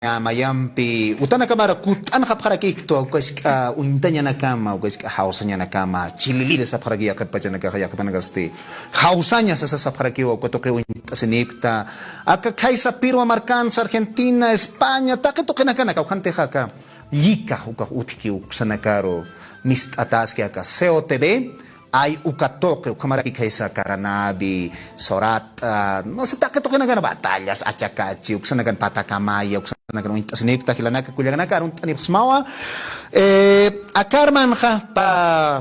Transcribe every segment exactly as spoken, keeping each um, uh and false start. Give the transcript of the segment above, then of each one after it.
mayampi utanakamara kut'anxapxarakïktu, ukask'a uñtañanakama, ukask'a jawsañanakama, chililiri sapxaraki yaqhip pachanakaxa, yaqhipanakasti jawsaña sasa sapxarakiwa, uka tuqi uñt'asinïkta, aka khaysa Pirwa markansa, Argentina, España, taqi tuqinakanaka, ukhantixa aka llika ukax utjki uksanakaru mist'ataski aka C O T D, ay uka tuqi, ukhamaraki khaysa Caranavi, Sorata, no sé, taqi tuqinakan, Batallas, Achacachi, uksanakan Patacamaya, uksanakan uñt'asinïkta jilanaka kullakanaka, arunt'anipxsmawa. Eh, akarmanxa pä,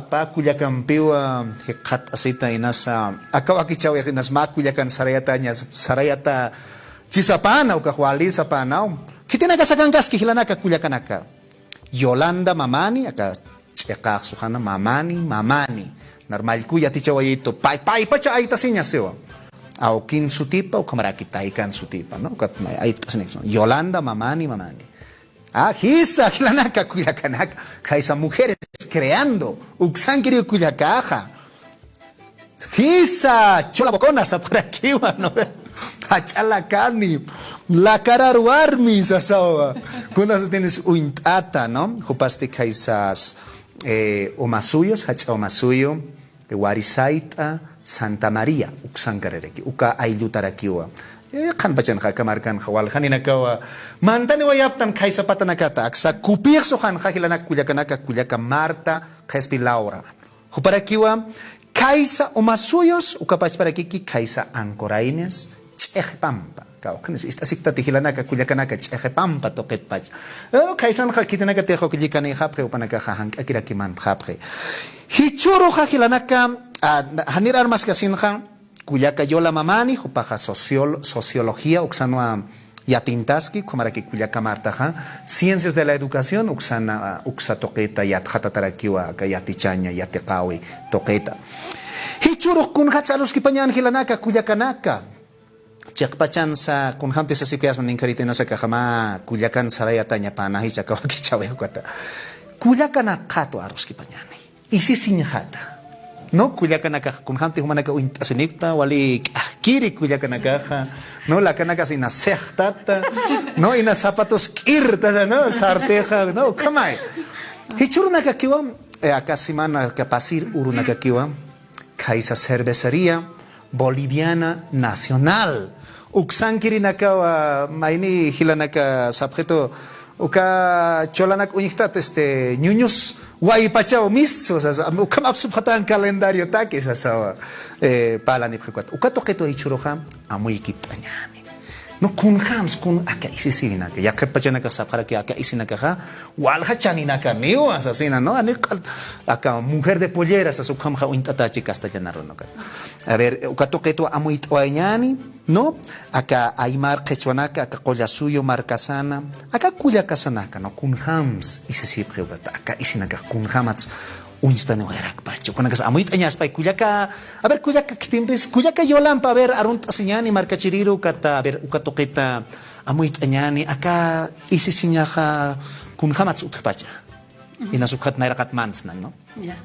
pä kullakampiwa jikxatasita inasa, aka wakichäwix inas mä kullakan sarayataña, sarayata chisapana, ukax wali sapanaw. Khitinaka sakankaski jilanaka kullakanaka. Yolanda Mamani, aka ch'iqax sujana, Mamani, Mamani. Nar mallkuy yatichawayitu, pay, paypacha aytasiña siwa. Awkin sutipa, ukhamaraki taykan sutipa, ¿no? Ukat nay aytasiña. Yolanda Mamani, Mamani. Ah, jisa, jilanaka kullakanaka. Khaysa Mujeres Creando, uksankiri kullakaxa. Jisa, chola bocona sapxarakiwa, ¿no? Jach'a lakani, lakarar warmi sasawa. Kunasa tienes uñt'ata, ¿no? Jupasti khaysas, eh, Umasuyos, jach'a Umasuyo, Warisayt'a, Santa María, uksankararaki, uka ayllutarakiwa. Eh, qhanpachanxa aka markanxa waljaninakawa mantaniwayaptan khaysa patanakata, aksa kupix suxanxa jilanak kullakanaka, kullaka Marta, qhispi Laura. Juparakiwa, khaysa Umasuyos, uka pachparakiki, khaysa Ancorainas, Ch'ixipampa. Kawkhanis, ist'asiktati jilanaka, kullakanaka, Ch'ixipampa tuqitpacha. Eh, khaysanxa khitinakatix uk llikanïxapxi, upanakaxa jank'akiraki mantxapxi. Jichhüruxa jilanaka, ah, janir armaskasinxa, kullaka Yola Mamani, jupaxa sociol-, sociología, uksanwa yatintaski, ukhamaraki kullaka Martaxa, Ciencias de la Educación, uksana, uksa tuqita yatxatatarakiwa, aka yatichaña, yatiqäwi tuqita. Jichhürux kunjats aruskipañän jilanaka, kullakanaka. Chiqpachansa, kunjamti sasipkayasma ninkharita inasa akaxa mä kullakan sarayatañapana, jichha aka wakichäwi ukata. Kullakanakxatu aruskipañäni. Isisiñxata. No, kullakanakax, kunjamti jumanaka uñt'asinipkta, wali k'ajkiri kullakanakaxa. No, lakanakas ina sixtata. No, ina zapatos k'irtata, no, sartixa, no, ukhamay. Jichhürunakakiwa, eh, aka semana, aka pasir urunakakiwa, khaysa Cervecería Boliviana Nacional. Uksankirinakawa, mayni jilanaka sapxitu, uka cholanak uñjtat, este, ñuñus waypachaw mistsu, sasa, ukham apsupxatän calendariotaki, sasawa, eh, parlanipxiwkat. Uka tuqitwa jichhüruxa, amuykipt'añäni. No, kunjams, kun, aka isisiñanaka, yaqhip pachanakax sapxaraki, aka isinakaxa, walja chaninakaniwa, sasina, ¿no? Ani q'al, aka mujer de pollera, sasa, ukhamxa uñt'atachi castellan arunukat. A ver, uka tuqitwa amuyt'awayañäni, ¿no? Aka aymar qhichwanaka, aka qullasuyu markasana, aka kullakasanaka, ¿no? Kunjams isisipxiwkata, aka isinakax kunjamats uñstaniwayarakpacha. Ukanakas amuyt'añaspay kullaka, a ver, kullaka khitimpis, kullaka Yolampa, a ver, arunt'asiñäni markachiriru, kata, a ver, uka tuqita amuyt'añäni, aka isisiñaxa kunjamats utjpacha. Inas ukhat nayraqat mantsnan, ¿no? Ya.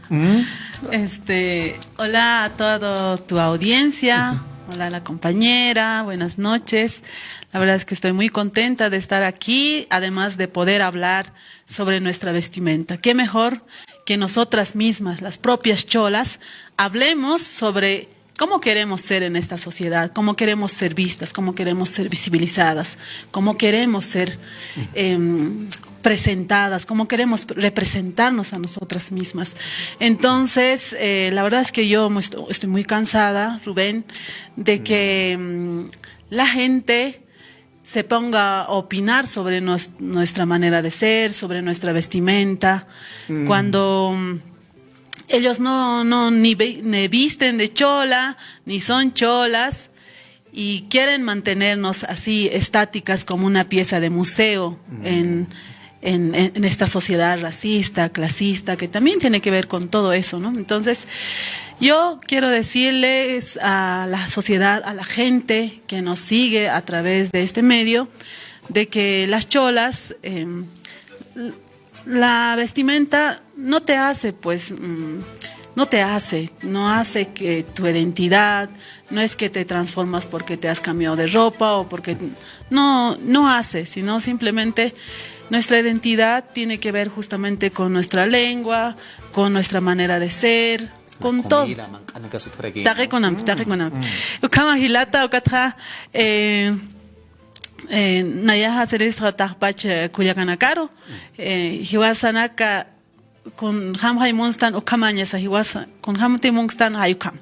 Este, hola a toda tu audiencia, hola a la compañera, buenas noches. La verdad es que estoy muy contenta de estar aquí, además de poder hablar sobre nuestra vestimenta. ¿Qué mejor que nosotras mismas, las propias cholas, hablemos sobre cómo queremos ser en esta sociedad, cómo queremos ser vistas, cómo queremos ser visibilizadas, cómo queremos ser, em, presentadas, cómo queremos representarnos a nosotras mismas? Entonces, eh, la verdad es que yo mu-, esto-, estoy muy cansada, Rubén, de que, em, la gente se ponga a opinar sobre nues-, nuestra manera de ser, sobre nuestra vestimenta, cuando, mm, ellos no, no, ni ve-, ni visten de chola, ni son cholas, y quieren mantenernos así estáticas como una pieza de museo en, en, en esta sociedad racista, clasista, que también tiene que ver con todo eso, ¿no? Entonces, yo quiero decirles a la sociedad, a la gente que nos sigue a través de este medio, de que las cholas, em, la vestimenta no te hace, pues, mm, no te hace, no hace que tu identidad, no es que te transformas porque te has cambiado de ropa o porque, no, no hace, sino simplemente nuestra identidad tiene que ver justamente con nuestra lengua, con nuestra manera de ser, con todo. Taqi kunampi, taqi kunampi. Ukhama jilata, ukatxa, eh, eh, nayaxa siristxa taqpach, eh, kullakanakaru, eh, jiwasanaka kunjamxay munstan ukhamañasa jiwasa, kunjamti munkstan jay ukham.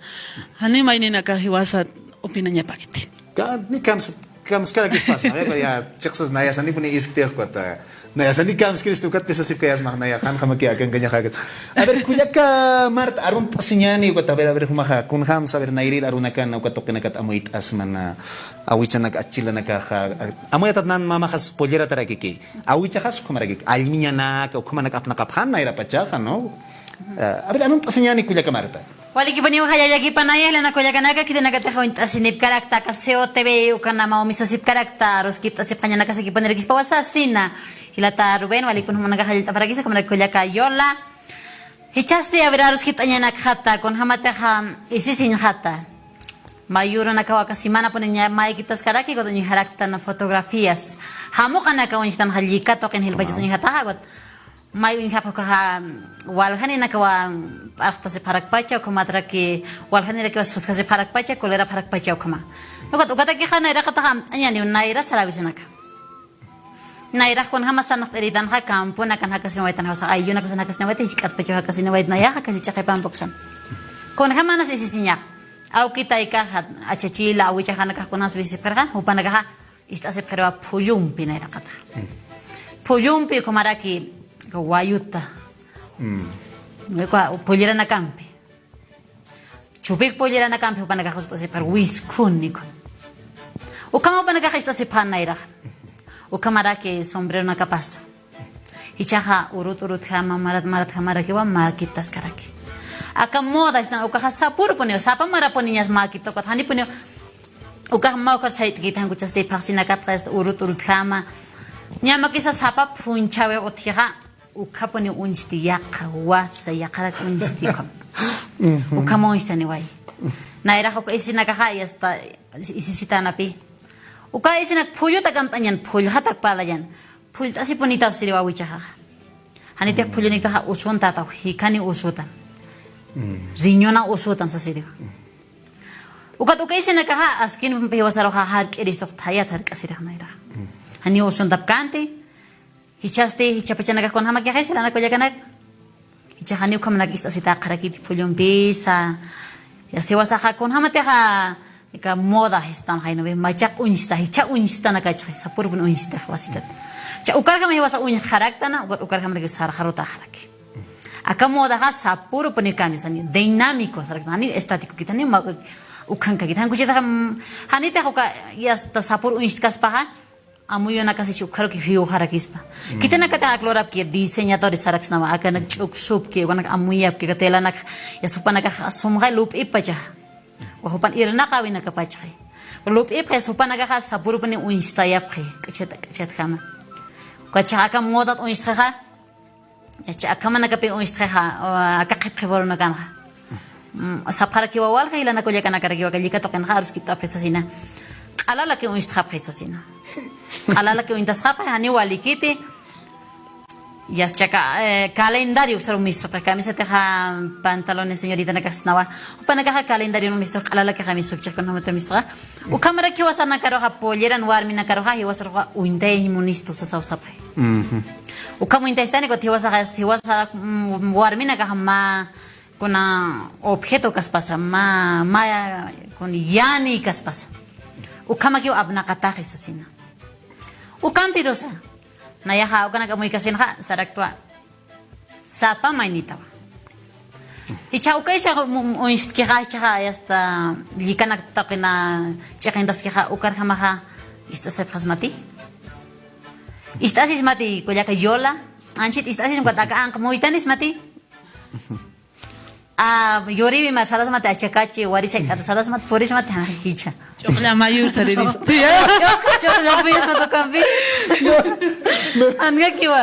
Jani mayninaka jiwasa opinañapakiti. Ka-, ni kams-, kamskarakispas, ¿no? Ya, ya, chiqsus nayasanipuni isktix, ukat, nayasanik kamskirist, ukat pisasipkayasmax, naya, janjamaki akankañaxakat. A ver, kullaka Marta, arunt'asiñäni, ukat, a ver, a ver, jumaxa, kunjams, a ver, nayrïr arunakan, ukat tuqinakat amuyt'asma, awichanak, achilanakaxa, amuyatat nan mamaxas polleratarakiki, awichaxas ukhamarakiki, allmiñanak, ukhamanak apnaqapxän nayrapachaxa, ¿no? Eh, a ver, arunt'asiñäni kullaka Marta. Walikipuniw jallallakipanayax, jilanaka kullakanaka, khitinakatix uñt'asinipkarakta, aka C O T V ukanama umisasipkarakta, aruskipt'asipxañanakasakipunirakispawasasina. Jilata Rubén, walikipun jumanakax jallallt'aparakisa, ukhamarak kullaka Yola. Jichhasti, a ver, aruskipt'añanakxata, kunjamatixa isisiñxata. Mayürunakawa aka semanapuniw ña maykiptaskaraki, ukat uñjaraktan fotografías. Jamuqanaka uñstanxa llika tuqin jilpachas uñjataxa, ukat may uñjapxi ukaxa, waljaninakawa p'arxtasipxarakpacha, ukhamataki waljanirakiwa suskasipxarakpacha, colerapxarakpacha ukhama. Ukat, ukatakixa nayraqataxa amt'añäniw, nayra sarawisanaka. Nayrax kunjämas sarnaqt'iritanxa, camponakan jakasinwaytan, jawsa ayllunakasan jakasinwaytan, jisk'atpachaw jakasinwaytan, nayaxa casi ch'aqipampi uksan. Kunjämanas isisiñax. Awki taykax, achachila, awichaxanakax kunjämas visipxirxan, jupanakaxa ist'asipxiriwa phullumpi nayraqatax. Phullumpi ukhamaraki wayuta. Polleranakampi. Chupik polleranakampi jupanakax ist'asipxir wiskhuni ukham. Ukham jupanakax ist'asipxän nayraq. Ukhamaraki sombreronakapasa. Jichhaxa urut urutjama, marat maratjamarakiwa mäkiptaskaraki. Aka moda istan, ukaxa sapürupuniw, sapa marapuniñas mäkipta, ukat janipuniw ukax mä ukar sayt'kit, jan kuchasti phaxsinakatxa urut urutjama. Ñamakisa sapa phunchhäwix utjixa, ukhapuniw uñsti yaqha, wasa yaqharak uñsti ukham. Ukham uñstaniway. Nayrax uka isinakaxa, ya está, isisitanapï. Uka isinak phullutak amt'añan, phullxatak parlañan. Phullt'asipunitaw siriwa awichaxaxa. Janitix phulluniktaxa usuntataw, jikhaniw usutam. Riñonaw usutam sasiriwa. Ukat uka isinakaxa askin jiwasaruxa jark'iristux thayat jark'asirix nayrax. Janiw usuntapkänti, jichhasti, jichhapachanakax kunjamakixa, jilanaka kullakanak. Jichhax janiw ukhamanak ist'asitäxarakiti phullumpisa. Yasti jiwasaxa kunjamatixa, aka moda sistan, jaynawi machaq uñsta, jichha uñstanakachaxa, sapürupuni uñstax wasitat. Jichha ukarjama jiwasa uñxaraktana, ukar, ukarjamarakiw sarxarutäxaraki. Aka modaxa sapürupuni cambiasani, dinámico saraktan, janiw estático kit, janiw ma-, ukhankakit. Jan kuchitaxa, mm, janitix uka, ya está, sapür uñstkaspaxa, amuyunakasich ukharuki jiwxarakispa. Khitinakatix ak lurapki diseñadores saraksnawa, akanak ch'uksupki, ukanak amuyapki, aka telanak, ya está, jupanakax sumxay lup'ipacha. Wa jupan irnaqäwinakapachxi. Lup'ipxi, jupanakaxa sapürupuni uñstayapxi, k'achat, k'achatjama. Ukatxa aka modat uñstxixa, yacha, akhamanakapi uñstxixa, aka qhipxi warunakanxa. Mm, sapxarakiwa walja, jilanaka kullakanakarakiwa aka llika tuqinxa aruskipt'apxi sasina. Q'alalaki uñstxapxi sasina. Q'alalaki uñtasxapxi, janiw walikiti. Yasti chaka, eh, calendario uksaru misupxi, camisetixa, pantalones señoritanakaxsnawa. Jupanakaxa calendario misux q'alalakixa misupchix, kunjamata misxa. Ukhamarakiwa sarnakaruxa polleran warminakaruxa jiwasaruxa uñtayañ munistu sasaw sapxi. Ukham uñtayistani, ukat jiwasaxa, jiwasa, mm, warminakaxa mä kuna objeto kaspasa, mä, mä kuna yäni kaspasa. Ukhamakiw apnaqataxi sasina. Ukampirusa. Nayaxa ukanak amuykasinxa, saraktwa. Sapa maynitawa. Jichha uka isa mu-, mu-, uñstkixa, jichhaxa, ya está, llikanak tuqina ch'iqintaskixa, ukarjamaxa, ist'asipxasmati. Ist'asismati, kullaka Yola, anchhit ist'asismati, aka anq muytanismati. A, yuriwi ma sarasmati, achakachi, warichayt'ar sarasmati, purismati, jana jichha. Ch'uqlla mayur sariristi. Ch'uqlla puyasmati ukampi. Ankakiwa.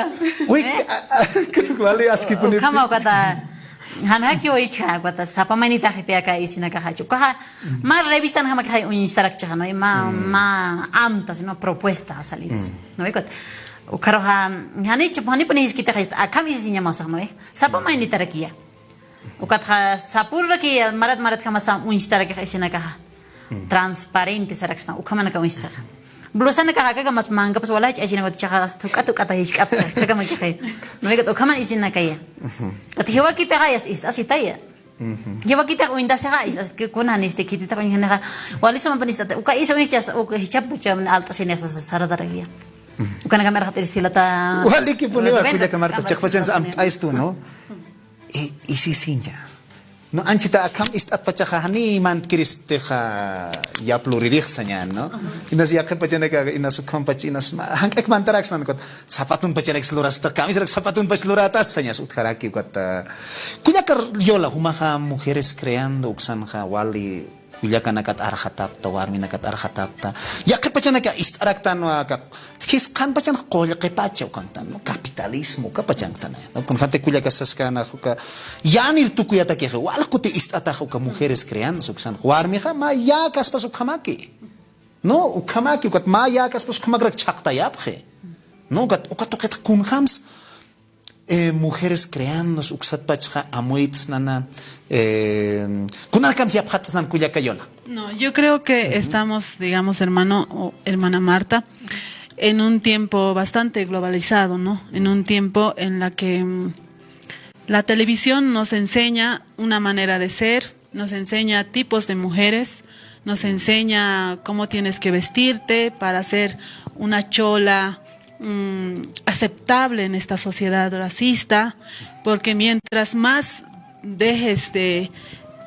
Uy, a, a, creo que vale, askipuni. Ukhama ukata. Jan jakiw ichha, ukat sapa maynitaxipï aka isinakaxa. Ukaxa, mä revistanjamakixa uñstarakchixa, ¿no? Y mä, mä amtas, ¿no? Propuestas salidas, ¿no? Ukat, ukaruxa, janich, janipuni jiskitixa, akham isisiñamasax, ¿no? Sapa maynitarakiya. Ukatxa, sapürrakiya, marat, maratjamasa uñstarakixa isinakaxa. Transparente saraksna, ukhamanaka uñstarakixa. Blusanakaxa, akakamasa mankapas wala jach'a isina, ukat jichhaxa, hasta juk'at, juk'ata jisk'apta, akamakixay. ¿No? Ukat ukhaman isinakaya. Ukat jiwakitaxa, ya ist'asitaya. Jiwakitax uñtasixa, ist'as, que kunan, este, khititax uñjanixa, wali sumapuni ist'ata, uka isa uñjchas, uka jichhapacha alt'asini asa saradarakiya. Ukanakam irxatirsi jilata. Walikipuniwa, Rubén, kullaka Marta, chiqpachansa amt'aystu, ¿no? I, isisiña. No, anchita akham ist'atpachaxa janiy mantkiristixa yap luririxsaña, ¿no? Inas yaqhipachanaka, inas ukhampach, inas ma, jank'ak mantaraksnan, ukat, zapatunpacharak lurasta, camisarak zapatunpach luratas, sañas utjaraki, ukat, kullaka Yola, jumaxa Mujeres Creando uksanxa wali kullakanakat arxatapta, warminakat arxatapta. Yaqhipachanaka ist'araktanwa, aka, jisqanpachan qullqipacha ukantan, ¿no? Capitalismo, ukapachanktan, ¿no? Kunjamtix kullaka saskana, uka, yanir tukuyatakixa, wal kuti ist'ataxa, uka Mujeres Creando uksan, warmixa, mä yäkaspas ukhamaki. ¿No? Ukhamaki, ukat mä yäkaspas ukhamakrak chhaqtayapxi. ¿No? Ukat, uka tuqit kunjams, eh, Mujeres Creando uksatpachxa amuytsnana, eh, kunanakamsa yapxatsnan kullaka Yola. No, yo creo que estamos, digamos, hermano o hermana Marta, en un tiempo bastante globalizado, ¿no? En un tiempo en la que, mm, la televisión nos enseña una manera de ser, nos enseña tipos de mujeres, nos enseña cómo tienes que vestirte para ser una chola, mm, aceptable en esta sociedad racista, porque mientras más dejes de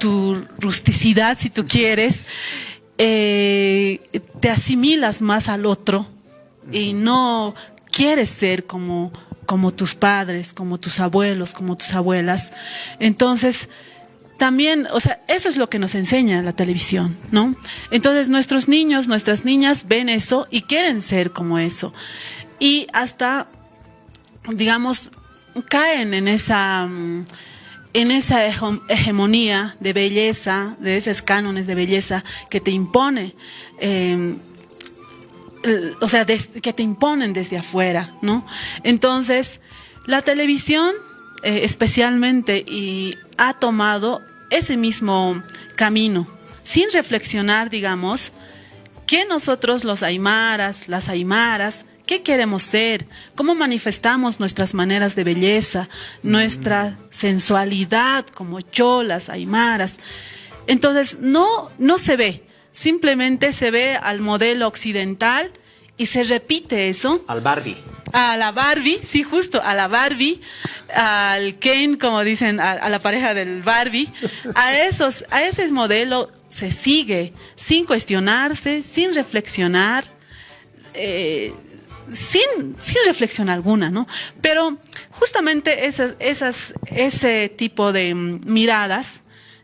tu rusticidad, si tú quieres, eh, te asimilas más al otro y no quieres ser como, como tus padres, como tus abuelos, como tus abuelas. Entonces, también, o sea, eso es lo que nos enseña la televisión, ¿no? Entonces, nuestros niños, nuestras niñas ven eso y quieren ser como eso. Y hasta, digamos, caen en esa, mm, en esa hejo-, hegemonía de belleza, de esos cánones de belleza que te impone, em, el, o sea, des-, que te imponen desde afuera, ¿no? Entonces, la televisión, eh, especialmente, y ha tomado ese mismo camino, sin reflexionar, digamos, que nosotros los aymaras, las aymaras, ¿qué queremos ser? ¿Cómo manifestamos nuestras maneras de belleza, nuestra sensualidad como cholas, aymaras? Entonces, no, no se ve, simplemente se ve al modelo occidental y se repite eso. Al Barbie. A la Barbie, sí, justo, a la Barbie, al Ken, como dicen, a, a la pareja del Barbie, a esos, a ese modelo se sigue sin cuestionarse, sin reflexionar, eh, sin, sin reflexión alguna, ¿no? Pero justamente esas, esas, ese tipo de, mm, miradas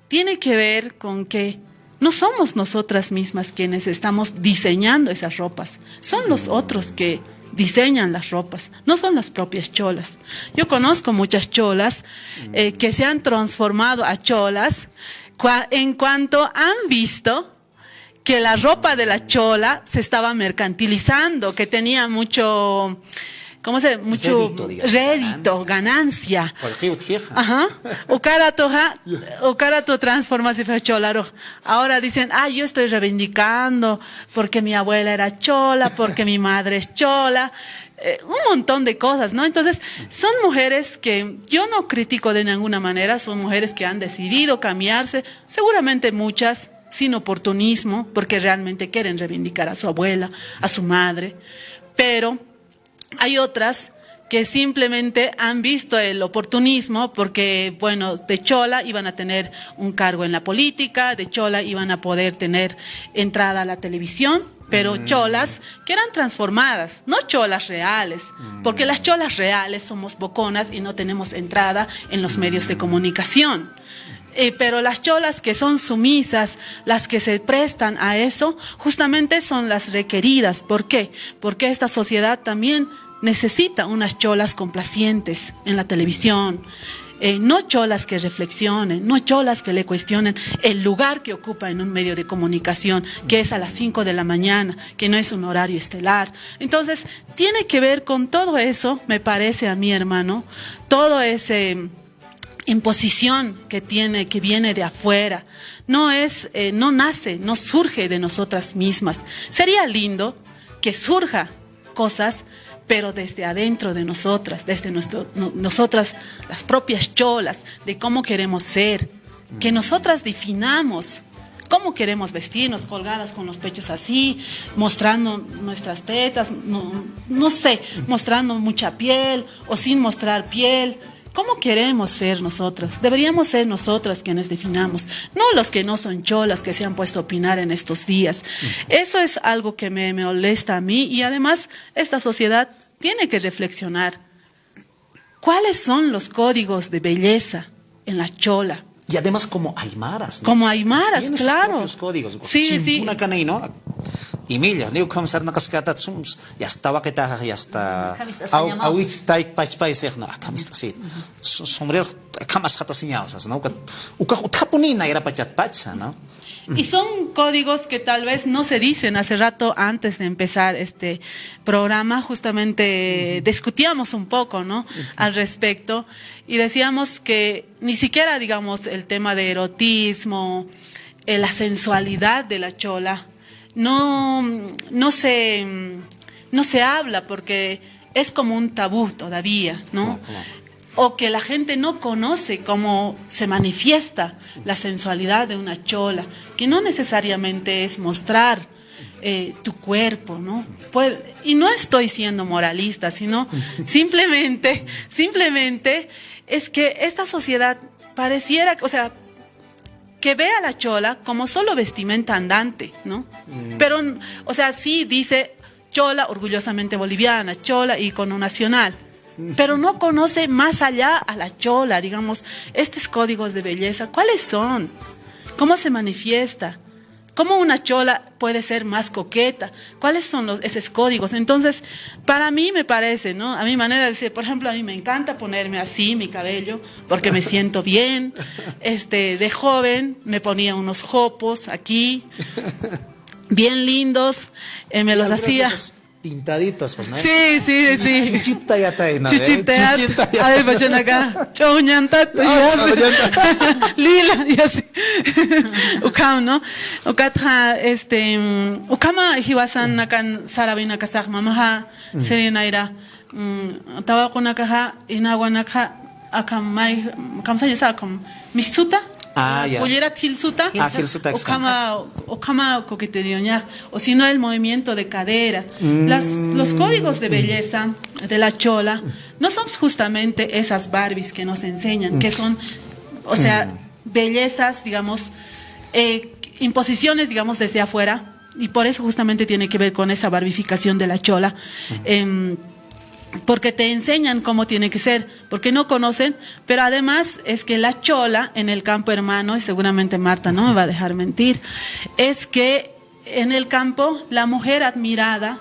tiene que ver con que no somos nosotras mismas quienes estamos diseñando esas ropas, son los otros que diseñan las ropas, no son las propias cholas. Yo conozco muchas cholas, eh, que se han transformado a cholas cua-, en cuanto han visto que la ropa de la chola se estaba mercantilizando, que tenía mucho, ¿cómo se? Mucho rédito, digamos, rédito, ganancia. Qullqi utjixa. Ajá. Ukaratuxa, ukaratu transformasiw cholarux. Ahora dicen, "Ah, yo estoy reivindicando porque mi abuela era chola, porque mi madre es chola". Eh, un montón de cosas, ¿no? Entonces, son mujeres que yo no critico de ninguna manera, son mujeres que han decidido cambiarse, seguramente muchas sin oportunismo, porque realmente quieren reivindicar a su abuela, a su madre, pero hay otras que simplemente han visto el oportunismo porque, bueno, de chola iban a tener un cargo en la política, de chola iban a poder tener entrada a la televisión, pero cholas que eran transformadas, no cholas reales, porque las cholas reales somos boconas y no tenemos entrada en los medios de comunicación. Eh, pero las cholas que son sumisas, las que se prestan a eso, justamente son las requeridas. ¿Por qué? Porque esta sociedad también necesita unas cholas complacientes en la televisión, Eh, no cholas que reflexionen, no cholas que le cuestionen el lugar que ocupa en un medio de comunicación, que es a las cinco de la mañana, que no es un horario estelar. Entonces, tiene que ver con todo eso, me parece a mí, hermano, todo ese imposición que tiene, que viene de afuera. No es, eh, no nace, no surge de nosotras mismas. Sería lindo que surja cosas, pero desde adentro de nosotras, desde nuestro, no- nosotras, las propias cholas, de cómo queremos ser, que nosotras definamos cómo queremos vestirnos, colgadas con los pechos así, mostrando nuestras tetas, no, no sé, mostrando mucha piel o sin mostrar piel. ¿Cómo queremos ser nosotras? Deberíamos ser nosotras quienes definamos, no los que no son cholas que se han puesto a opinar en estos días. Eso es algo que me, me molesta a mí y además esta sociedad tiene que reflexionar. ¿Cuáles son los códigos de belleza en la chola? Y además como aymaras, ¿no? Como aymaras, tiene sus claro. Propios códigos. Sí, sí. Chimpuna kanay, ¿no? Imilla, niw ukham sarnaqaskata sums, yasta waqitaxa, yasta. Khamist'as aw, añamaws. Awich tayk pachpay six, ¿no? Khamist'asit. Sombrero khamas jatasiñaw sas, ¿no? Uka, uka, uthapuni nayrapachat pacha, ¿no? Y son códigos que tal vez no se dicen. Hace rato, antes de empezar este programa, justamente discutíamos un poco, ¿no? Al respecto, y decíamos que ni siquiera, digamos, el tema de erotismo, eh, la sensualidad de la chola, no, no se, no se habla porque es como un tabú todavía, ¿no? Claro, claro. O que la gente no conoce cómo se manifiesta la sensualidad de una chola, que no necesariamente es mostrar, eh, tu cuerpo, ¿no? Puede- y no estoy siendo moralista, sino simplemente, simplemente es que esta sociedad pareciera, o sea, que ve a la chola como solo vestimenta andante, ¿no? Pero, o sea, sí dice chola orgullosamente boliviana, chola ícono nacional, pero no conoce más allá a la chola, digamos, estos códigos de belleza, ¿cuáles son? ¿Cómo se manifiesta? ¿Cómo una chola puede ser más coqueta? ¿Cuáles son los, esos códigos? Entonces, para mí me parece, ¿no? A mi manera de decir, por ejemplo, a mí me encanta ponerme así mi cabello porque me siento bien. Este, de joven me ponía unos jopos aquí, bien lindos, eh, me los hacía. Pintaditos, pues, ¿no? Sí, sí, sí. Chuchiptayatay, ¿no? Chuchiptayat. Chuchiptayat. A ver, pachanaka. Ch'uñantat. Lila, y así. Ukham, ¿no? Ukatxa, este, mm, ukhama jiwasan nakan sarawinakasax mamaxa, serinayra, mm, tawaqunakaxa, inawanakaxa, akham may, kamsañasa akham, mistsuta, ah, ya, pollerat jilsuta, ah, jilsuta, ukhama, ukhama coqueterioñax, o si no el movimiento de cadera. Las, los códigos de belleza de la chola no son justamente esas Barbies que nos enseñan, que son, o sea, bellezas, digamos, eh, imposiciones, digamos, desde afuera, y por eso justamente tiene que ver con esa barbificación de la chola. Em, porque te enseñan cómo tiene que ser, porque no conocen, pero además es que la chola en el campo, hermano, y seguramente Marta no me va a dejar mentir, es que en el campo la mujer admirada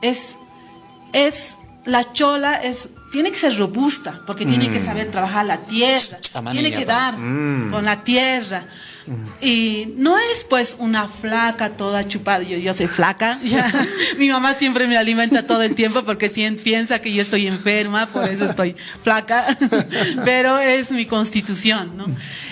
es, es, la chola es, tiene que ser robusta, porque tiene que saber trabajar la tierra, tiene que dar con la tierra. Y no es, pues, una flaca toda chupada. Yo, yo soy flaca. Ya. Mi mamá siempre me alimenta todo el tiempo porque sien- piensa que yo estoy enferma, por eso estoy flaca. Pero es mi constitución, ¿no?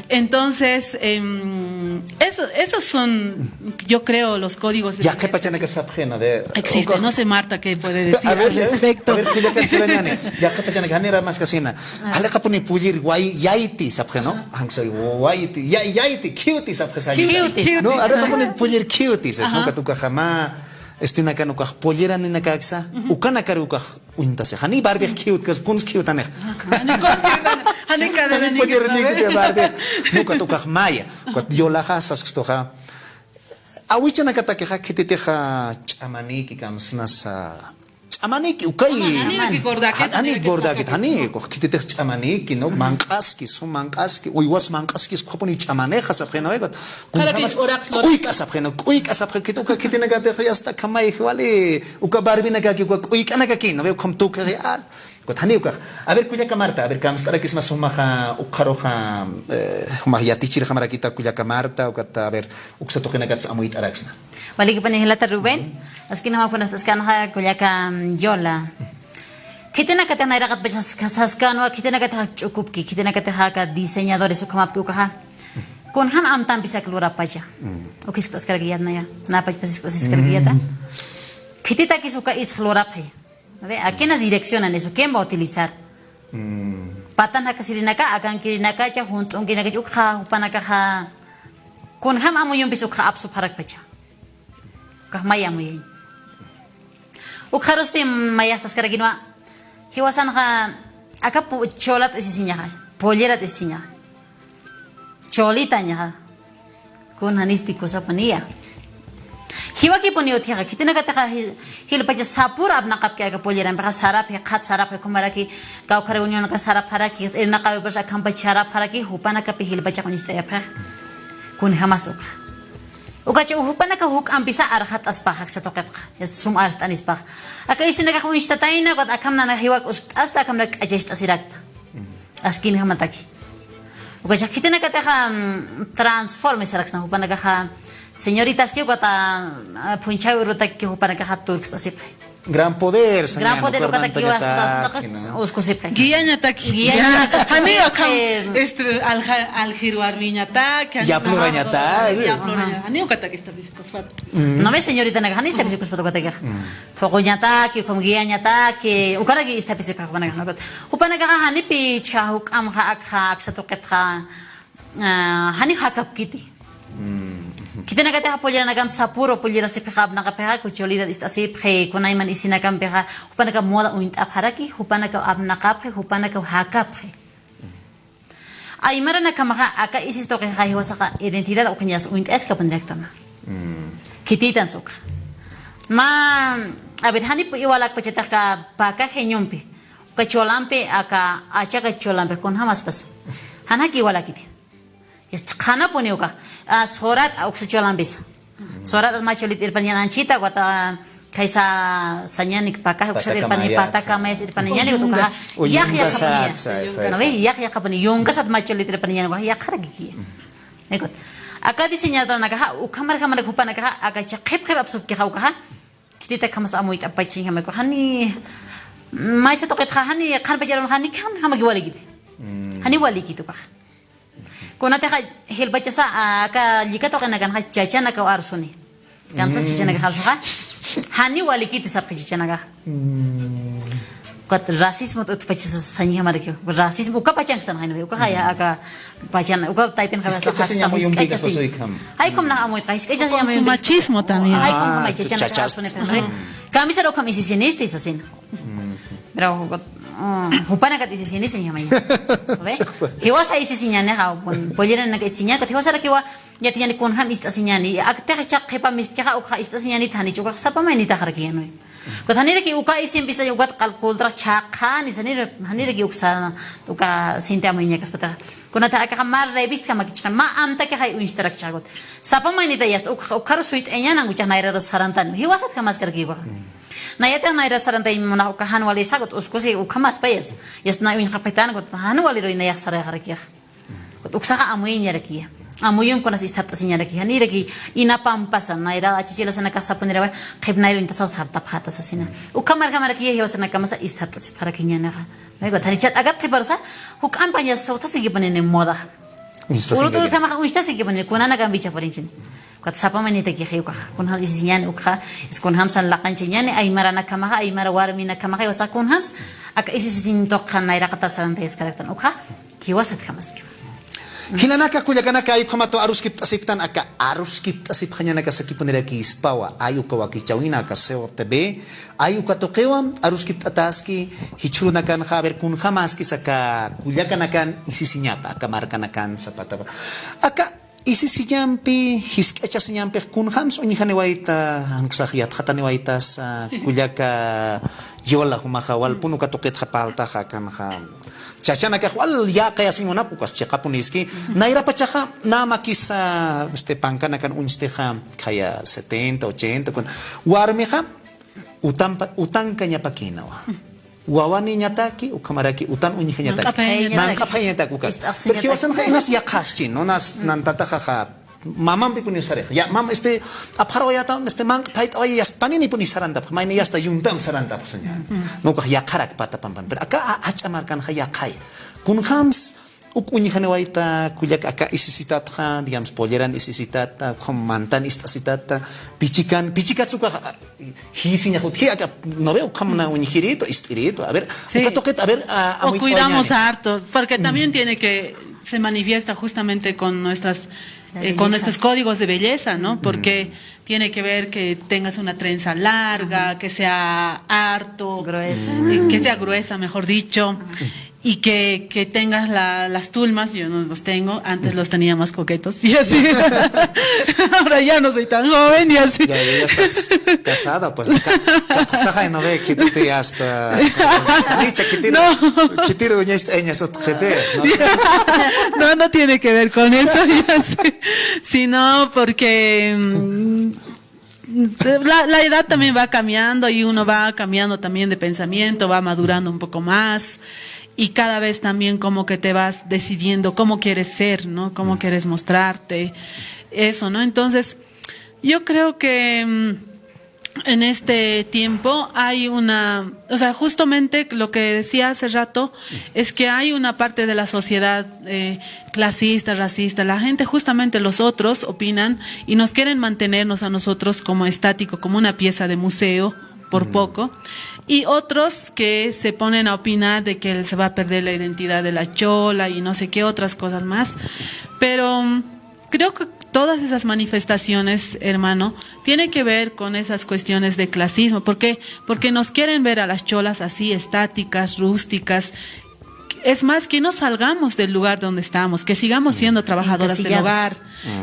Entonces, em, eso, esos son, yo creo, los códigos de belleza. Yaqhipachanaka sapxina de. Existe, no sé, Marta, qué puede decir al respecto. A ver, a ver, kullakan churañani. Yaqhipachanaka janira maskasina. Aliqapuni pullir way-, yayti sapxina, ¿no? Aunque soy wayti, ya-, yayti, cutie sapxisa. Cutie, cutie. No, aliqapuni pullir cutie sas, ¿no? Ukat ukaxa mä, este, nakan ukax pollera ninakaksa, ukanakar ukax uñtasi. Jani Barbie cute, kas kuns cute anix. Jani kuns cute anix. Jani cadena. Jani pollera ninakaksa, Barbie. No, ukat ukax maya. Ukat yolaxa saskstuxa. Awichanakatakixa khititixa ch'amaniki kamsnasa. Ch'amaniki, ukay. Jani gordakit, jani gordakit, jani, ukax khititix ch'amaniki, ¿no? Manq'aski, sum manq'aski, uywas manq'aski, ukhapuni ch'amanixa sapxina, ¿no? K'uyk'a sapxina, k'uyk'a sapxina, khiti uka khitinakatix ya está, kamay, wali, uka Barbinakaki, uka k'uyk'anakaki, ¿no? Ukham tukaxi, ah, Ukat janiw ukax. A ver, kullaka Marta, a ver, kamst'arakisma sumaxa, ukxaruxa, eh, jumax yatichirjamarakita kullaka Marta, ukat, a ver, uksa tuqinakats amuyt'araksna. Walikipuni jilata Rubén, askin jama kunat'askanxa kullaka, mm, Yola. Khitinakatix nayraqatpach sas-, saskänwa, khitinakatix ch'ukupki, khitinakatix aka diseñadores ukhamapki ukaxa. Kunjam amtampisak lurapacha. Ukisk'askarakiyat naya, napachpasisk'asiskarakiyata. Khititakis uka isx lurapxi. ¿Ve? ¿A quiénes direccionan eso? ¿Quién va a utilizar? Patan jakasirinaka, akankirinakacha, junt'unkirinakacha, ukxa, jupanakaxa, kunjam amuyumpis ukxa apsupxarakpacha. Ukxa may amuyañ. Ukxarusti mayaxtaskarakinwa, jiwasanxa, aka pu-, cholat isisiñaxa, pollerat isisiñaxa. Cholitañaxa. Kun janisti kusapuniya. Jiwakipuni utjixa, khitinakatixa ji-, jilpacha sapür apnaqapki aka pollerampixa, sarapxi, qhat sarapxi, ukhamaraki, kawkhar reunionaka sarapxaraki, irnaqawipas akhampach sarapxaraki, jupanakapi jilpachax uñst'ayapxixa. Kunjamas ukxa. Ukacha jupanaka juk'ampisa arxat'aspaxa, aksa tuqitxa, sum arst'anispaxa. Aka isinakax uñstatayna, ukat akham nana jiwak uskt'asta, akham nana k'achacht'asirakta. Askinjamataki. Ukachax khitinakatixa, mm, transforme saraksna jupanakaxa, señoritaski ukata, ah, phunchhawi urutaki jupanakaxa turkst'asipxi. Gran poder, Gran poder ukatakiwa uskusipxi. Guiañataki. Guiañataki. Janiw akham, este, alja-, aljir warmiñataki, yaplurañataki. Yapluraña-, janiw ukataki estapisikuspat. ¿No ve, señoritanaka? Janiw istapisikuspat ukatakixa. Thuquñataki, ukham guiañataki, ukaraki istapisikuspa jupanakaxa. Jupanakaxa janipi chha juk'amxa akxa, aksa tuqitxa, ah, janiw jakapkiti. Khitinakatixa polleranakamp sapür pollerasipxixa, apnaqapxixa, kuchulita ist'asipxi, kunayman isinakampixa, jupanaka moda uñt'apxaraki, jupanaka apnaqapxi, jupanaka jakapxi. Aymaranakhamaxa, aka isis tuqixa jiwasaxa identidad ukhañas uñt'ayaskapunirakta. Khititan sukxa. Mä, a ver, janiw iwalakpachatix aka pakajeñumpi. Uka cholampi, aka achaka cholampi, kunjamaspas. Jan jaki iwalakiti. Este, qhanapuni uka. Ah, surat, uksa cholampisa. Surat mä chulit irpaniñan anchita, ukat khaysa sañanik paka, uksa irpani pata kamaya, pata kamaya irpaniñan, ukat ukaxa, yaq yaqapuni. Yungasat, sa, sa, sa. ¿No ve? Yaq yaqapuni, yungasat mä chulit irpaniñan, ukaxa, yaqharaki. Nikut. Aka diseñadoranakaxa, ukhamar khamar jupanakaxa, aka chaqhip qhip apsupkixa ukaxa, khititakjamas amuyt'apachiñjama ukaxa, jani, maysa tuqitxa, jani, qhanpacharun, jani, qhanjamaki walikiti. Jani walikiti ukaxa. Kunatixa jilpachasa, aka llika tuqinakanxa chachanakaw arsuni. Kansas chachanakax arsuxa. Janiw walikiti sapxi chachanakaxa. Ukat racismo utpachasa sañjamaraki. Racismo uka pachankstan jayna. Ukaxa ya aka pachan, uka taypinxa jisk'achasiña amuyumpi jisk'achasiña. Jaykham nax amuytxa, jisk'achasiña amuyumpi. Machismo también. Jaykham chachanakax arsuni. Kamisar ukham isisinisti sasina. Pero, mm, jupanakat isisinisin jamaña. ¿Ve? Jiwasa isisiñanixa, polleranaka isisiñani, jiwasarakiwa yatiñani kunjam ist'asiñani. Aktixa chaq qhipa mistkixa ukxa ist'asiñanit janich, ukax sapa maynitaxarakiya, ¿no? Ukat janiraki uka isimpi ist'asiñani, ukat qal cultura chhaqhani, janir-, janiraki uksa, uka sinti amuyñakaspataxa. Kunata akaxa mä revistkamaki chhaqha, mä amtakixay uñstarak chhaqha. Sapa maynitayasta, uk-, ukxaru suyt'añanan, ukax nayraru sarantan. Jiwasat jamaskarakiwa. Nayatix nayra sarantay munax uka jan wali sagut, uskusi ukhamaspayas. Yasta nay uñjapxitan, ukat jan waliruy nayax sarayxarakixa. Ukat uksaxa amuyñarakiya. Amuyun kunas isthapt'asiñarakixa. Niraki inapampasa, nayra achichilasanakax sapunirawa, qhip nayra uñtasaw sartapxata sasina. Ukhamar khamarakiya jiwasanakamas isthapt'asipxarakiñanixa. Mayku, thani chat akat qhiparusa, juk'ampañas sawthasikipuni moda. Uñstasikipuni. Urutu ukhamaxa uñstasikipuni, kunanakampicha purinchini. Ukat sapa maynitakixa ukaxa, kunjam isisiñani ukxa, es kunjamsan laqanchañani, aymaranakhamaxa, aymara warminakhamaxa, jiwasa kunjams, aka isisiñ tuqxa nayraqatar sarantayaskaraktan ukxa, jiwasat jamaskiwa. Jilanaka, kullakanaka, ay ukhamatu aruskipt'asiptan, aka aruskipt'asipxañanaka sakipunirakispwa, ay uka wakichäwina, aka C O T V, ay uka tuqiwa, aruskipt'ataski, jichhürunakanxa, a ver, kunjamaskis aka kullakanakan isisiñapa, aka markanakan sapatapa. Aka isisiñampi, jisk'achasiñampix kunjams uñjaniwayta, jan uksax yatxataniwaytasa, kullaka Yola, jumaxa walpun uka tuqitxa parltaxa, akanxa. Chachanakax wal yäqayasiñ munapxi, ukas chiqapuniski. Nayrapachaxa, namakisa, este, pankanakan uñstixa, khaya setenta, ochenta, kun-, warmixa, utanpa-, utankañapakïnawa. Wawaniñataki, ukhamaraki utan uñjañataki. Manq'apxayañataki. Manq'apxayañataki ukas. Pero jiwasanxa inas yaqhaschi, ¿no? Nas, nantataxaxa, mamampipuniw sarix. Ya, mam, este, apxarawayata, este, manq'apxayt'away, yasta paninipuni sarantapxa, mayni yasta yuntam sarantapxa, señor. No, ukax yaqharak pata pampan. Pero aka, a, jach'a markanxa yaqhay. Kunjams, uk uñjaniwayta, kullak aka isisitatxa, digamos, polleran isisitata, ukham mantan ist'asitata, pichikan, pichikat ukax, a, jisiñax utji, aka, no veo, ukham na uñjirito, ist'irito. A ver, uka tuqit, a ver, a, o cuidamos harto, porque también tiene que, se manifiesta justamente con nuestras, eh, con nuestros códigos de belleza, ¿no? Porque tiene que ver que tengas una trenza larga, que sea harto, gruesa, eh, que sea gruesa, mejor dicho, y que, que tengas la, las tulmas, yo no los tengo, antes los tenía más coquetos, y así. Ahora ya no soy tan joven, y así. Ya, ya estás casada, pues, no ca-, ca-, no ve que tú te hasta, dicha, que tiro, no. Que tiro, ya está, ella es otro G T, ¿no? No, no tiene que ver con eso, ya sé. Sino porque, mm, la, la edad también va cambiando y uno va cambiando también de pensamiento, va madurando un poco más y cada vez también como que te vas decidiendo cómo quieres ser, ¿no? Cómo quieres mostrarte, eso, ¿no? Entonces, yo creo que, mm, en este tiempo hay una, o sea, justamente lo que decía hace rato, es que hay una parte de la sociedad, eh, clasista, racista, la gente, justamente los otros opinan y nos quieren mantenernos a nosotros como estático, como una pieza de museo, por poco, y otros que se ponen a opinar de que se va a perder la identidad de la chola y no sé qué otras cosas más. Pero, mm, creo que todas esas manifestaciones, hermano, tiene que ver con esas cuestiones de clasismo. ¿Por qué? Porque nos quieren ver a las cholas así, estáticas, rústicas. Es más, que no salgamos del lugar donde estamos, que sigamos siendo trabajadoras del hogar,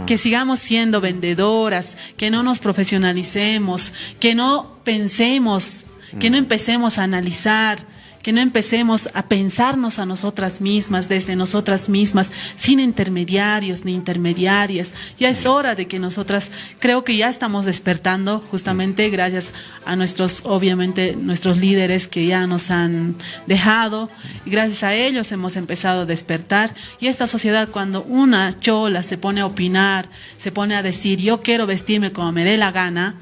que sigamos siendo vendedoras, que no nos profesionalicemos, que no pensemos, que no empecemos a analizar, que no empecemos a pensarnos a nosotras mismas, desde nosotras mismas, sin intermediarios ni intermediarias. Ya es hora de que nosotras, creo que ya estamos despertando, justamente gracias a nuestros, obviamente, nuestros líderes que ya nos han dejado, y gracias a ellos hemos empezado a despertar. Y esta sociedad, cuando una chola se pone a opinar, se pone a decir, "Yo quiero vestirme como me dé la gana",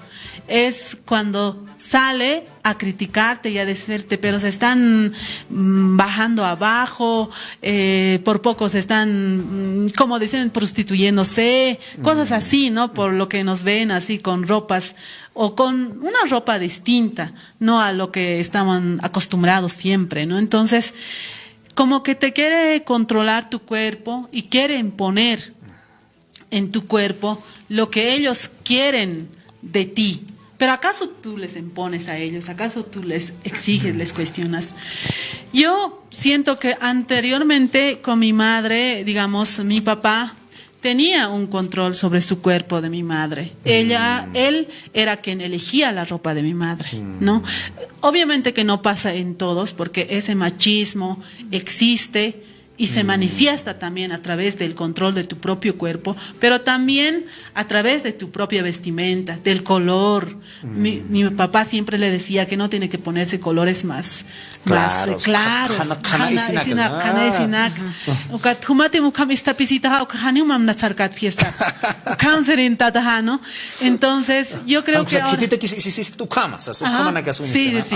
es cuando sale a criticarte y a decirte, "Pero se están, mm, bajando abajo, eh, por poco se están, mm, como dicen, prostituyéndose", cosas así, ¿no? Por lo que nos ven así con ropas o con una ropa distinta, no a lo que estaban acostumbrados siempre, ¿no? Entonces, como que te quiere controlar tu cuerpo y quiere imponer en tu cuerpo lo que ellos quieren de ti. Pero ¿acaso tú les impones a ellos? ¿Acaso tú les exiges, les cuestionas? Yo siento que anteriormente con mi madre, digamos, mi papá tenía un control sobre su cuerpo de mi madre. Ella, él era quien elegía la ropa de mi madre, ¿no? Obviamente que no pasa en todos, porque ese machismo existe y se manifiesta también a través del control de tu propio cuerpo, pero también a través de tu propia vestimenta, del color. Mi, mi papá siempre le decía que no tiene que ponerse colores más, más, eh, claros. Qhana, qhana, qhana isinak, qhana isinak. Ukat jumatim ukham istapisitaxa, ukha janiw mamnasarkat fiesta. Ukham serintataxa, ¿no? Entonces, yo creo que ahora... Ukhama, sas, ukhama nakas. Sí, sí, sí.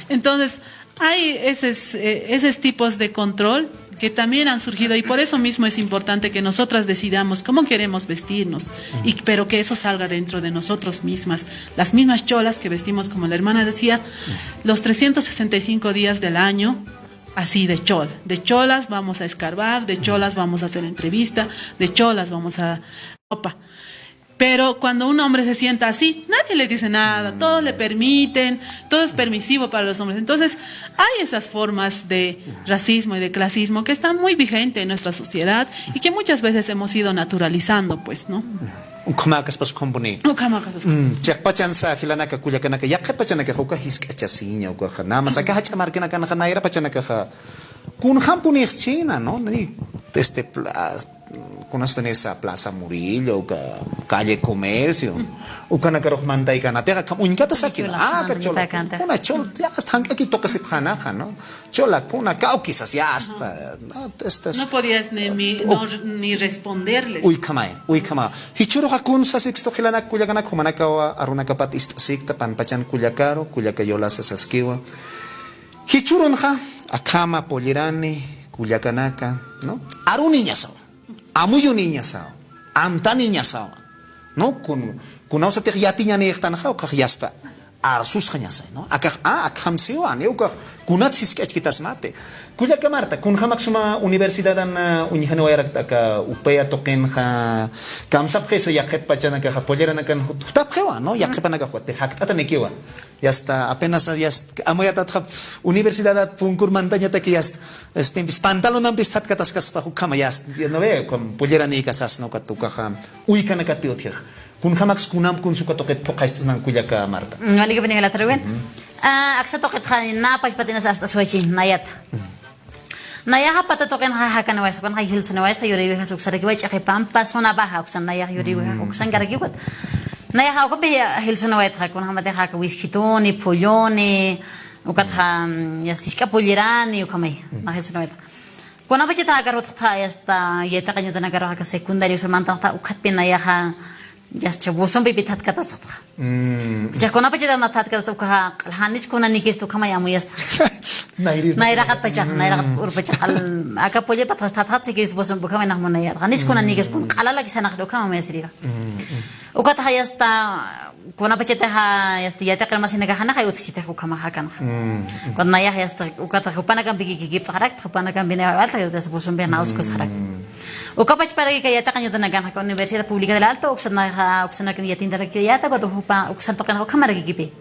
Entonces, hay esos, eh, esos tipos de control que también han surgido y por eso mismo es importante que nosotras decidamos cómo queremos vestirnos, y, pero que eso salga dentro de nosotros mismas, las mismas cholas que vestimos, como la hermana decía, los trescientos sesenta y cinco días del año, así de chol, de cholas vamos a escarbar, de cholas vamos a hacer entrevista, de cholas vamos a ropa. Pero cuando un hombre se sienta así, nadie le dice nada, todos le permiten, todo es permisivo para los hombres. Entonces, hay esas formas de racismo y de clasismo que están muy vigente en nuestra sociedad y que muchas veces hemos ido naturalizando, pues, ¿no? Ukhamäkaspas ukham puni. Ukhamäkaspas ukham. Mm, chiqpachansa jilanaka kullakanaka, yaqha pachanakaxa uka jisk'achasiña ukaxa. Nada más aka jach'a markanakanxa nayra pachanakaxa kunjam punix china, ¿no? Ni, este, pla-, Kunastunisa Plaza Murillo, uka Calle Comercio, ukanakarux mantaykanatixa, akham uñkata sakina. Chola, ah, aka chola. Kuna chol, ya, hasta jank'aki tuqisipxanaxa, ¿no? Chola, kuna, kawkisas, ya, hasta, ¿no? Estas, no podías ni, ni, no, ni responderles. Uykhamay, uykhamay. Jichhüruxa kun sasipxistu jilanak kullakanak, jumanakawa arunakapat ist'asikta, panpachan kullakaru, kullaka yolasa saskiwa. Jichhürunxa, akhama pollerani, kullakanaka, ¿no? Aruniñasawa. Amuyuniñasawa, amtaniñasawa, ¿no? Kun, kunawsatix yatiñanïxtanxa, ukax yasta arsusxañasay, ¿no? Akax, ah, akham siwa, ni ukax, kunat sisk'achkitasmati. Kullaka Marta, kunjamak suma universidadan, ah, uñjaniwayarakta aka UPEA tuqinxa, kamsapxisa yaqhip pachanakaxa, polleranakan jut-, jutapxiwa, ¿no? Yaqhipanakax, wati jakt'atanikiwa. Yasta, apenas, yasta, amuyatatxa universidad punkur mantañataki yasta, este, pantalonampis thatkataskaspa ukhama yasta, ¿no ve? Con polleranïkasas, ¿no? Ukat ukaxa, uykanakat pi utjixa. Kunjamaks kunam kun suka tuqit phuqhaystasnan kullaka Marta. Mm, walikipanix latruwin. Ah, aksa tuqitxa, na pachpatinas ast'aswachi, nayat. Nayaxa pata tuqinxa jakaniwaysa, kunxa jilsuniwaysa, yuriwixas uksarakiwa, ch'aqi pampa, zona baja, uksan nayax yuriwixas, uksankarakiwa. Nayaxa ukapi jilsuniwaytxa, kunjamatixa aka wiskhituni, phulluni, ukatxa, mm, yasta jisk'a pollerani, ukhamay, nax jilsuniwaytxa. Kunapachata aka arutxa, yasta, yatiqañ utanakarux aka secundaria, uksa mantanxa, ukatpi nayaxa, yasta, buzonpipi thatkatasxta. Mm. Kunapachatana thatkatasxa, ukaxa, q'al janis kunanikista ukhamay amuyasta. Nayri. Nayraqatpacha, mm, nayraqat urpacha, q'al, aka pollepat thatxat, si quieres, buzonpi ukhamay nax munayat. Janis kunanikis kun q'alalakisanax ukhama amuyasirira. Mm, mm. Ukatxa yasta, kunapachatixa, yasta, yatiqir masinakax janaxay utjchitix ukhama jakanxa. Mm, mm. Cuando nayax yasta, ukatxa jupanakampi kikipt'axarakta, jupanakampi nayax alta, yasta, buzonpi na uskusxarakta. Mm. Uka pachparakï yatiqañ utanakanxa, Universidad Pública del Alto, uksan nayaxa, uksanakan yatintarakï yata, cuando jupa, uksan tuqinxa, ukhamarakikipi.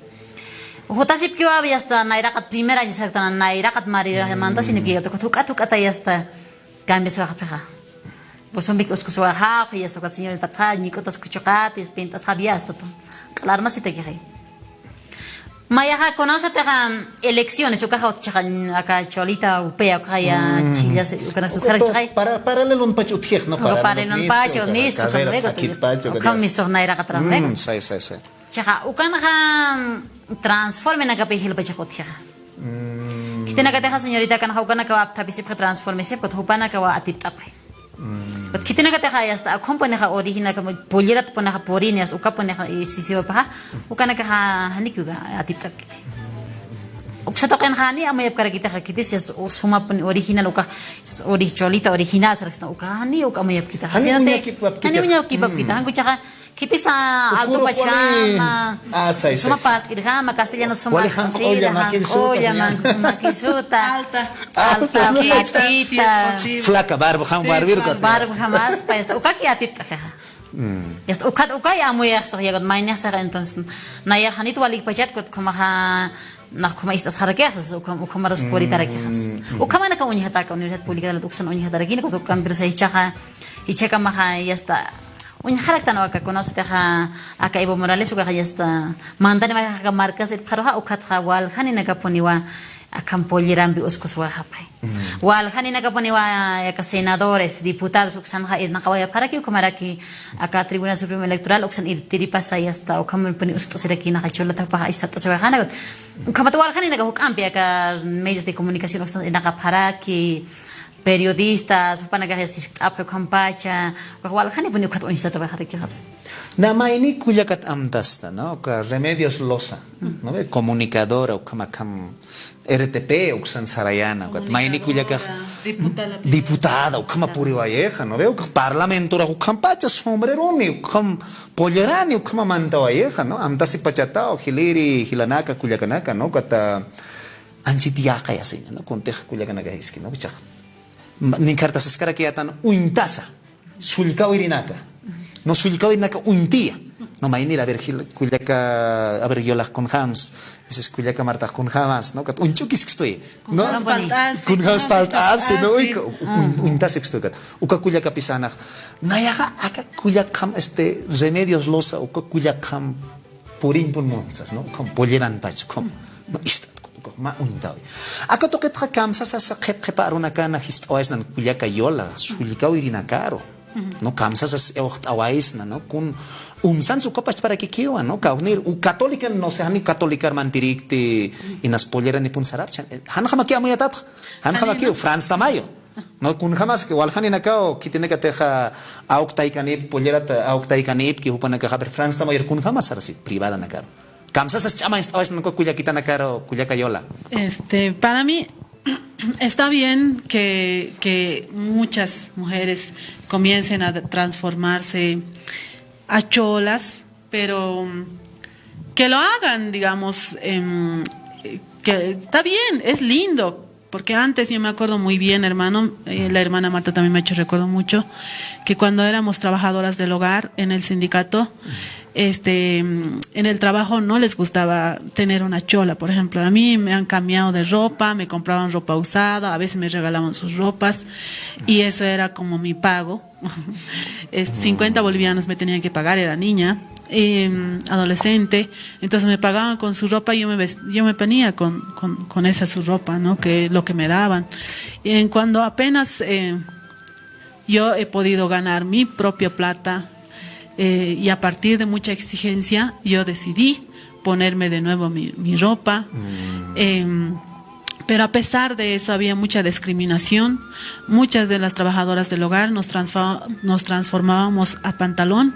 Jutasipkiwa, yasta, nayraqat primer año saraktan, nayraqat marira, manta, sino que, yasta, juk'at, juk'ata, yasta, cambiaswaxapxixa. Buzonpik uskuswaxapxi, yasta, ukat señoritapxa, ñik'utas kuchuqatis, pint'asxapxi, yasta, tu. Q'al armasitakixay. Mayaxa, kunawsatixa elecciones, ukaxa utjchixay, aka Cholita UPEA, ukaxa ya, mm, chillas, ukanak, ukanak utjxarakchixay. Para, paralelonpach utjix, ¿no? Uka paralelonpach, uka, nistu, carrera, uka, thakitpach, uka, uka ya. Misux nayraqatram, mm, ¿no? Say, say, say. Chixa, ukanxa, mm, transformenakapi jilpachax utjixa. Mm. Khitinakatixa, señorita, kanxa ukanakawa apthapisipxi, transformesipxi, jupanakawa atipt'apxi. Mm. Khitinakatixa, yasta, akhunpunixa original, como polleratpunixa purini, yasta, ukapunixa, y sisiwapaxa, ukanakaxa, janikiwa atipt'apkiti. Uksa tuqinxa, jani amuyapkarakitixa, khitis, yasta, sumapuni original, uka, ori-, Cholita original, saraksna, uka, jani, uka amuyapkitixa. Jani uñakipapkitixa. Jani uñakipapkitixa. Mm. Jankuchaxa, khitisa alto pachjama, ah, say, say, suma, say, parlt'irjama, castellano suma, wali janq'ulla, janq'ulla, makisuta, señor, makisuta, alta, alta, flaquita, flaquita, si es posible. Flaca, barba, jam, sí, barba, barba, jamás, pues, ukaki atipt'axa. Mm. Yasta, ukat, ukay amuyaxsa, yagot, maynixa, entonces, nayax janit walikpachat, ukat ukhamaxa, nax ukhama ist'asxarakixa, ukham-, ukhamarus puritarakixa. Mm, mm. Ukhamanaka uñjataki, Universidad Pública del Alto, uksan uñjatarakini, ukat ukham, pero sa jichhaxa, jichhakamaxa, yasta, uñjaraktan aka, kunawsatixa, aka Evo Morales, ukaxa yasta, mantani mayjaxa markas irpxaruxa, ukatxa waljaninakapuniwa, akham pollerampi uskuswaxapxi. Mm. Waljaninakapuniwa, aka senadores, diputados, uksanxa irnaqawayapxaraki, ukhamaraki, aka Tribunal Supremo Electoral, uksan irtiripasa, yasta, ukhampuni uskt'asirakinaxa, Cholata jupaxa, ist'asiwaxanaka. Ukhamat waljaninaka juk'ampi, aka medios de comunicación, uksan irnaqapxaraki, periodistas, jupanakax yasta jiskt'apxi ukhampacha, ukax waljanipuni ukat uñstatawaxarakixapsa. Na mayni kullakat amtasta, ¿no? Uka Remedios Loza, ¿no ve? Comunicadora, ukham akham R T P, uksan sarayana, ukat mayni kullakax diputada, ukhama puriwayixa, ¿no ve? Ukax parlamentorax ukhampacha sombreroni, ukham pollerani, ukhama mantawayixa, ¿no? Amtasipachataw, jiliri, jilanaka, kullakanaka, ¿no? Ukat anchit yäqayasiña, ¿no? Kuntix kullakanakax jiski, ¿no? Jichhax. Ma-, ninkartasaskarakiyätan uñtasa, sullkawirinaka. No, sullkawirinaka uñtiya. No, maynir, a ver, jil-, kullaka, a ver, yolax kunjams, dices, kullaka Martax kunjamas, ¿no? Kat uñch'ukiskstuy, ¿no? Kunjams palt'asi, kunjams palt'asi, ¿no? Uy, uy, uñtasikstuy kat. Uka kullakapis sanax. Nayaxa, aka kullakjam, este, Remedios Loza, uka kullakjam puriñpun muntsas, ¿no? Ukham polleranpach, ukham. No, ist'at, ukham mä uñtawi. Aka tuqitxa kamsasasa qhip qhipa arunakana jist'awaysnan kullaka yola, sullkawirinakaru. ¿No? Kamsasas iwxt'awaysna, ¿no? Kun uñsans uka pachparakikiwa, ¿no? Kawknir, u católica, no sé, jani católicar mantirikti, inas polleranipun sarapchan. Janjamakiw amuyatatxa, janjamakiw, Franz Tamayo. No, kunjamas que waljaninakaw, khitinakatixa, awktaykanip, pollerata, awktaykanipki, jupanakaxa, pero Franz Tamayor kunjamas sarasi, privadanakar. Kamsasas ch'amañcht'awaysna kullakitanakar, kullaka Yola. Este, para mí, está bien que, que muchas mujeres comiencen a transformarse a cholas, pero, mm, que lo hagan, digamos, em, que está bien, es lindo, porque antes yo me acuerdo muy bien, hermano, eh, la hermana Marta también me ha hecho recuerdo mucho, que cuando éramos trabajadoras del hogar en el sindicato, este, mm, en el trabajo no les gustaba tener una chola, por ejemplo. A mí me han cambiado de ropa, me compraban ropa usada, a veces me regalaban sus ropas, y eso era como mi pago. Es, cincuenta bolivianos me tenían que pagar, era niña, em, adolescente, entonces me pagaban con su ropa y yo me ves-, yo me ponía con, con, con esa su ropa, ¿no? Que lo que me daban. En cuando apenas, eh, yo he podido ganar mi propia plata, eh, y a partir de mucha exigencia, yo decidí ponerme de nuevo mi, mi ropa. Em, pero a pesar de eso había mucha discriminación. Muchas de las trabajadoras del hogar nos transfa-, nos transformábamos a pantalón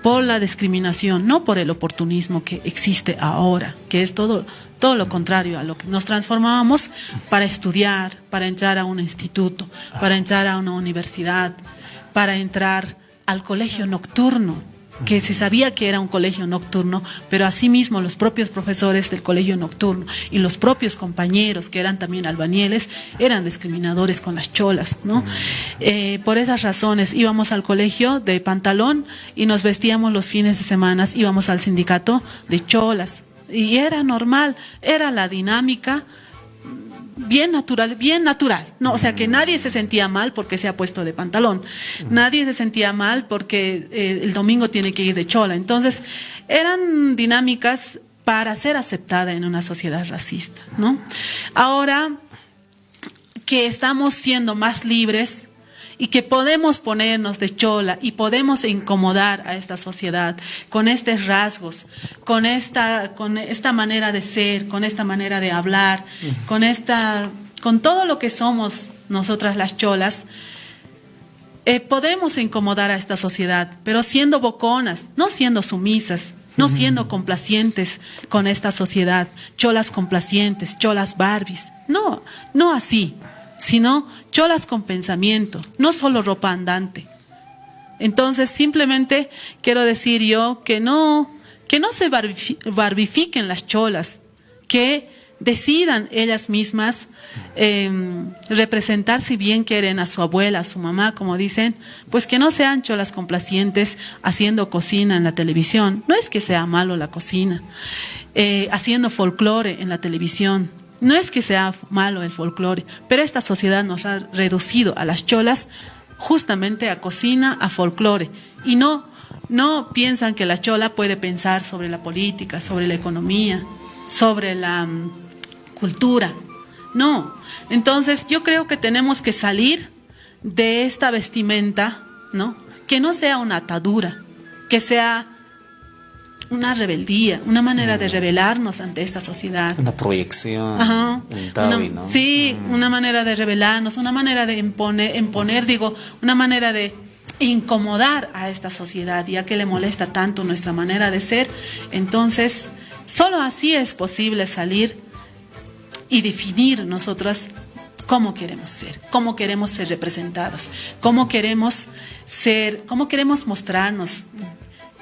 por la discriminación, no por el oportunismo que existe ahora, que es todo, todo lo contrario a lo que nos transformábamos para estudiar, para entrar a un instituto, para entrar a una universidad, para entrar al colegio nocturno, que se sabía que era un colegio nocturno, pero asimismo los propios profesores del colegio nocturno y los propios compañeros, que eran también albañiles, eran discriminadores con las cholas, ¿no? Eh, por esas razones íbamos al colegio de pantalón y nos vestíamos los fines de semana, íbamos al sindicato de cholas. Y era normal, era la dinámica bien natural, bien natural, ¿no? O sea, que nadie se sentía mal porque se ha puesto de pantalón, nadie se sentía mal porque, eh, el domingo tiene que ir de chola. Entonces, eran dinámicas para ser aceptada en una sociedad racista, ¿no? Ahora que estamos siendo más libres, y que podemos ponernos de chola y podemos incomodar a esta sociedad con estos rasgos, con esta, con esta manera de ser, con esta manera de hablar, con esta, con todo lo que somos nosotras las cholas, eh, podemos incomodar a esta sociedad, pero siendo boconas, no siendo sumisas, no siendo complacientes con esta sociedad, cholas complacientes, cholas Barbies. No, no así, sino cholas con pensamiento, no solo ropa andante. Entonces, simplemente quiero decir yo que no, que no se barbifi-, barbifiquen las cholas, que decidan ellas mismas, em, representar si bien quieren a su abuela, a su mamá, como dicen, pues que no sean cholas complacientes haciendo cocina en la televisión. No es que sea malo la cocina, eh, haciendo folclore en la televisión. No es que sea malo el folclore, pero esta sociedad nos ha reducido a las cholas justamente a cocina, a folclore. Y no, no piensan que la chola puede pensar sobre la política, sobre la economía, sobre la, mm, cultura. No. Entonces, yo creo que tenemos que salir de esta vestimenta, ¿no? Que no sea una atadura, que sea una rebeldía, una manera de rebelarnos ante esta sociedad. Una proyección, ajá, un tawi, una, ¿no? Sí, una manera de rebelarnos, una manera de impone-, imponer, digo, una manera de incomodar a esta sociedad, ya que le molesta tanto nuestra manera de ser. Entonces, solo así es posible salir y definir nosotras cómo queremos ser, cómo queremos ser representadas, cómo queremos ser, cómo queremos mostrarnos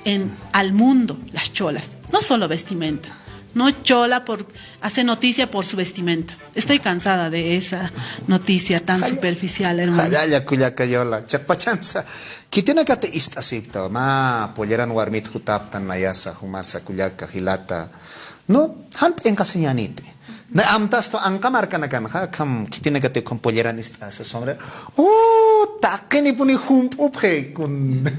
en, al mundo las cholas. No solo vestimenta. No chola por, hace noticia por su vestimenta. Estoy cansada de esa noticia tan superficial, hermano. Jallalla kullaka Yola. Chiqpachansa. Khitinakati ist'asipta. Mä polleran warmit jutaptan nayasa, jumasa, kullaka, jilata. No, jan p'inqasiñäniti. Nay amtastu anqa markanakanxa, akham khitinakati ukham polleran ist'asa sombrero. Oh, taqinipuni jump'upxi kun,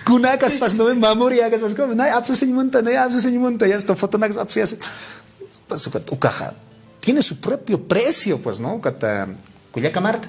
kunakaspas, no, mamuriyakaspas, kun, nay apsasiñ munta, nay apsasiñ munta, ya está, fotonakas apsiyasi. Pues, ukat, ukaxa tiene su propio precio, pues, ¿no? Ukata, kullaka Marta.